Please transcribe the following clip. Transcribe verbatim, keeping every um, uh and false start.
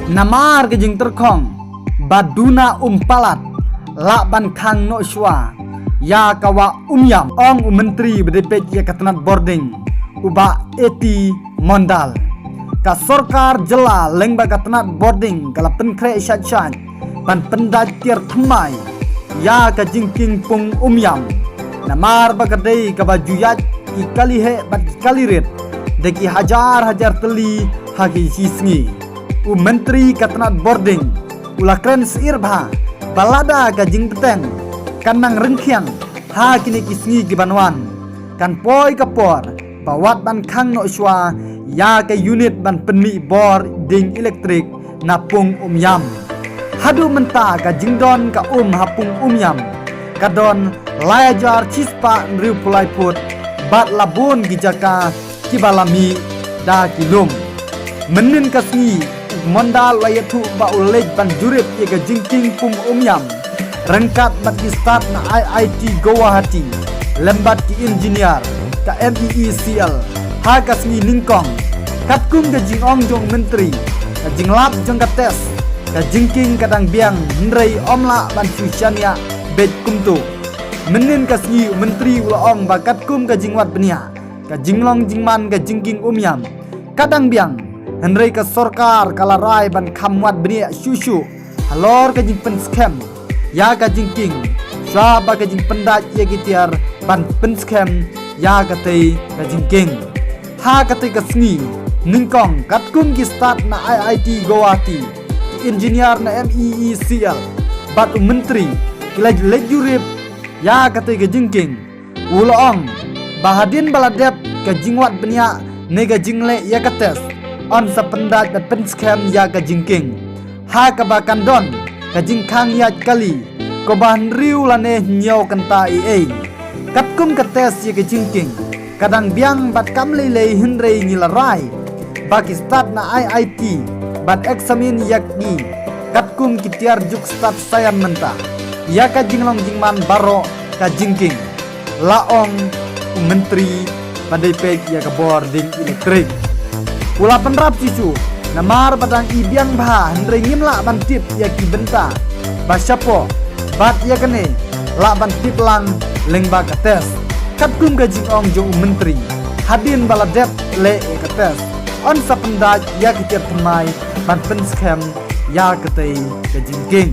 Namar ka jingtyrkhong ba duna um palat lah ban khang noh shuwa ïa ka wah Umiam, ong u Myntri ba dei peit ïa ka tnat bording, u Bah A T Mondal. Ka sorkar jylla lyngba ka tnat bording ka la pynkhreh shait shait ban pyndait tiar thymmai ïa ka jingkieng pung Umiam, namar ba ka dei kaba ju ïaid ki kali heh bad ki kali rit da ki hajar hajar tylli ha ki shi sngi. U Myntri ka tnat bording u la kren syier bha ba lada ka jingbteng kan nang ryngkhiang ha kine ki sngi ki ban wan, kan poi ka por ba wat ban khang noh shuwa ïa ka unit ban pynmih bording elektrik na pung Umiam. Haduh mynta ka jingdon ka um ha pung Umiam ka don lai hajar shispah hynriewphew lai phut bad la bun ki jaka kiba la mih da ki lum. Mynnin ka sngi u Mondal u la ïathuh ba u leit ban jurip ïa ka jingkieng pung Umiam ryngkat bad ki stad na I I T Guwahati lem bad ki engineer ka M E E C L ha ka sngi nyngkong. Katkum ka jingong jong u Myntri, ka jinglap jong ka test ka jingkieng ka dang biang, hynrei ym lah ban shu shaniah beit kumto. Mynnin ka sngi u Myntri u la ong ba katkum ka jingwad bniah, ka jinglong jingman ka jingkieng Umiam ka dang biang, hynrei ka sorkar ka la rai ban kham wad bniah shuh shuh halor ka jingpynskhem ïa ka jingkieng, shuwa ba ka jingpyndait ïa ki tiar ban pynskhem ïa katei ka jingkieng. Ha katei ka sngi nyngkong, katkum ki stad na I I T Guwahati, ki engineer na M E E C L bad u Myntri ki la leit jurip ïa katei ka jingkieng. U la ong ba hadien ba la dep ka jingwad bniah ne ka jingleh ïa ka test, yn sa pyndait bad pynskhem ïa ka jingkieng ha kaba kan don ka jingkhang ïaid kali kumba hynriew lane hynñiew kynta ei ei. Katkum ka test ïa ka jingkieng ka dang biang bad kam lei lei, hynrei ngi la rai ba ki stad na I I T ban eksamin ïa ki katkum ki tiar juk stad saian mynta ïa ka jinglong jingman baroh ka jingkieng, la ong u Myntri ba dei peit ïa ka bording elektrik. U la pynrap shisha namar ba dang i biang bha, hynrei ngim lah ban tip ïa ki bynta ba shapoh bad ïa kane lah ban tip lang lyngba ka test. Katkum ka jingong jong u Myntri, hadien ba la dep leh ïa ka test, yn sa pyndait ïa ki tiar thymmai ban pynskhem ïa katei ka jingkieng.